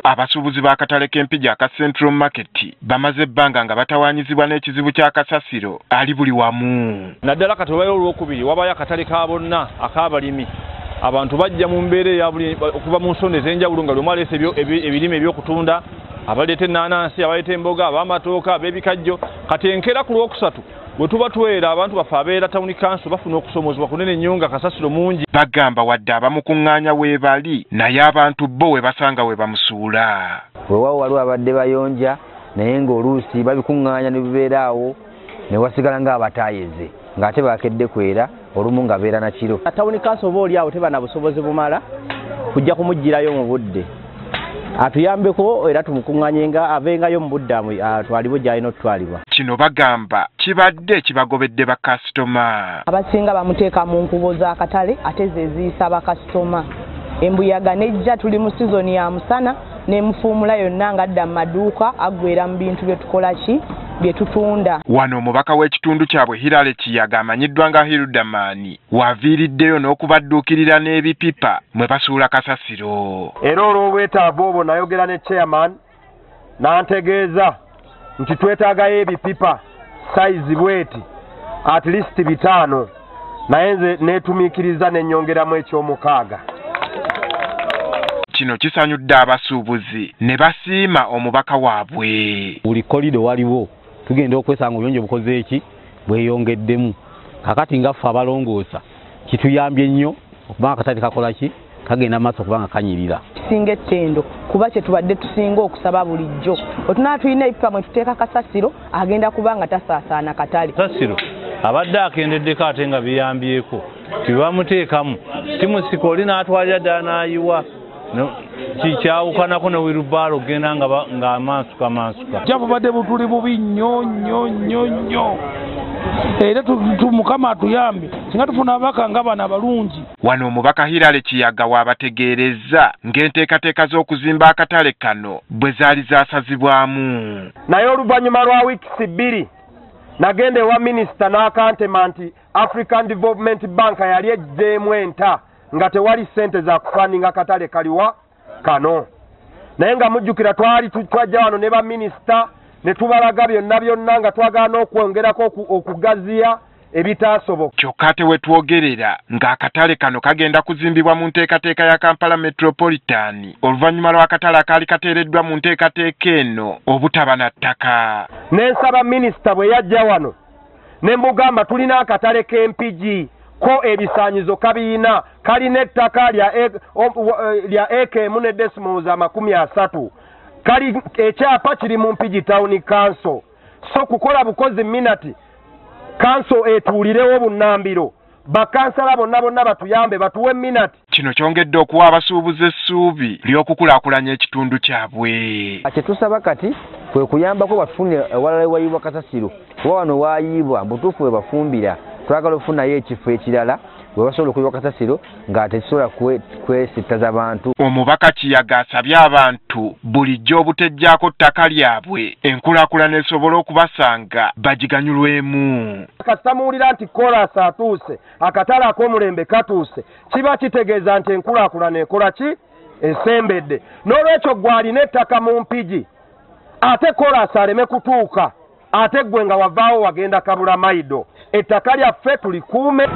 Abasuubuzi b'akatale k'Empigi aka Central Market bamaze ebbanga nga batawaanyizibwa n'ekizibu kya kasasiro ali buli wamu. Naddala kati obayo olwokubiri wabayo akatale ka bonna ak'abalimi. Abantu bajja mu mbeera eya buli okuva mu nsonda ez'enjawulo nga lumu aleese ebirime eby'okutunda, abaleeta ennaanansi, abaleeta emboga, ab'amatooka, ab'ebikajjo. Kati enkeera ku lwokusatu bwe tuba twera abantu baffe abeera town council bafuna okusomoozebwa kunene nnyo nga kasasiro mungi. Bagamba wadde abamukuŋŋaanya we bali naye abantu bo we basanga we bamusuula. Weewaawo waliwo abadde bayonja naye ng'oluusi babikuŋŋaanya ne bibeera awo ne wasigala ng'abataayeze ng'ate bakedde kwera olumu nga beera na kiro. Town council oba oli awo teba na busobozi bumala kujja kumuggyirayo mu budde. Atuyambeko era tumukuŋŋaanye nga avengayo mu budde atwalibwe gy'alina okutwalibwa. Kino bagamba kibadde kibagobedde bakasitoma. Abasinga bamuteeka mu nkubo z'akatale ate ze ziyisa bakasitoma. Embuyaga nejja tuli mu sizoni ya musana n'emufuumula yonna ng'adda mu maduuka aggwera mu bintu bye tukola ki bye tutunda. Wano omubaka w'ekitundu kyabwe Hilary Kiyaga amanyiddwa nga Hilderman waviiriddeyo n'okubadduukirira n'ebipipa mwe basuula kasasiro. Era olw'obwetaavu obwo nayogera ne chairman n'antegeeza nti twetaagayo ebipipa sayizi bweti at least 5, naye nze neetumiikiriza ne nnyongeramu ekyomukaaga. Kino kisanyudde abasuubuzi ne basiima omubaka waabwe. Buli kolido waliwo tugenda okwesanga obuyonjo bukoze eki bweyongeddemu. Kakati nga ffe abalongoosa kituyambye nnyo okubanga akatale kakola ki kagenda maaso okubanga kanyirira. Kisinga ettendo kuba kye tubadde tusinga okusaba bulijjo. Otunaa tulina ebipipa mwe tuteeka kasasiro agenda kuba nga tasaasaana katale. Kasasiro abadde akendeddeko ate nga biyambyeko tibamuteekamu simusika oli n'atwalira ddala n'ayiwa. Kikyawukanako ne wirubaalo ogenda nga amansuka mansuka. Kyabubadde butuli bubi nnyo nnyo nnyo nnyo. Era Mukama atuyambe singa tufuna ababaka nga bano abalungi. Wano omubaka Hilary Kiyaga waabategeerezza ng'enteekateeka z'okuzimba akatale kano bwe zaali zaasazibwamu. Naye oluvannyuma lwa wiikisi 2 nagenda ewa minisita n'akantema nti African Development Bank yali eggyeemu enta nga tewali ssente za kufaninga katale kaliwa kano. Naye nga mujjukira twali twajja wano ne baminisita ne tubalaga byonna byonna nga twagala n'okwongerako okugaziya ebitaasoboka. Kyokka ate we twogerera ng'akatale kano kagenda kuzimbibwa mu nteekateeka ya Kampala Metropolitan oluvannyuma lw'akatale akaali kateereddwa mu nteekateeka eno obutaba na ttaka. Ne nsaba minisita bwe yajja wano ne mbugamba tulina akatale k'Empigi ko ebisaanyizo kabiina kalina ettaka lya eka emu ne decimals 30, kali ekyapa kiri mu Mpigi Town Council. So kukola bukozi minati council etuulirewo bunnambiro bakansala bonna bonna batuyambe batuwe minati. Kino kyongedde okuwa abasuubuzi essuubi ly'okukulaakulanya ekitundu kyabwe. Kye tusaba kati kwe kuyambako bafune ewalala ewayiibwa kasasiro kuba wano waayiibwa mbutuufu we bafumbira. Twagala okufunayo ekifo ekirala we basobola okuyiwa kasasiro nga tekisobola kwesittaza bantu. Omubaka Kiyaga asabye abantu bulijjo obutejjaako ttaka lyabwe enkulaakulana esobole okubasanga bagiganyulwemu. Kasita muwulira nti koolaasi atuuse, akatale ak'omulembe katuuse, kiba kitegeeza nti enkulaakulana ekola ki? Esembedde. N'olwekyo gwe alina ettaka mu Mpigi ate koolaasi aleme kutuuka ate gwe nga wavaawo wagenda kabula maido. Ettaka lyaffe tulikuume.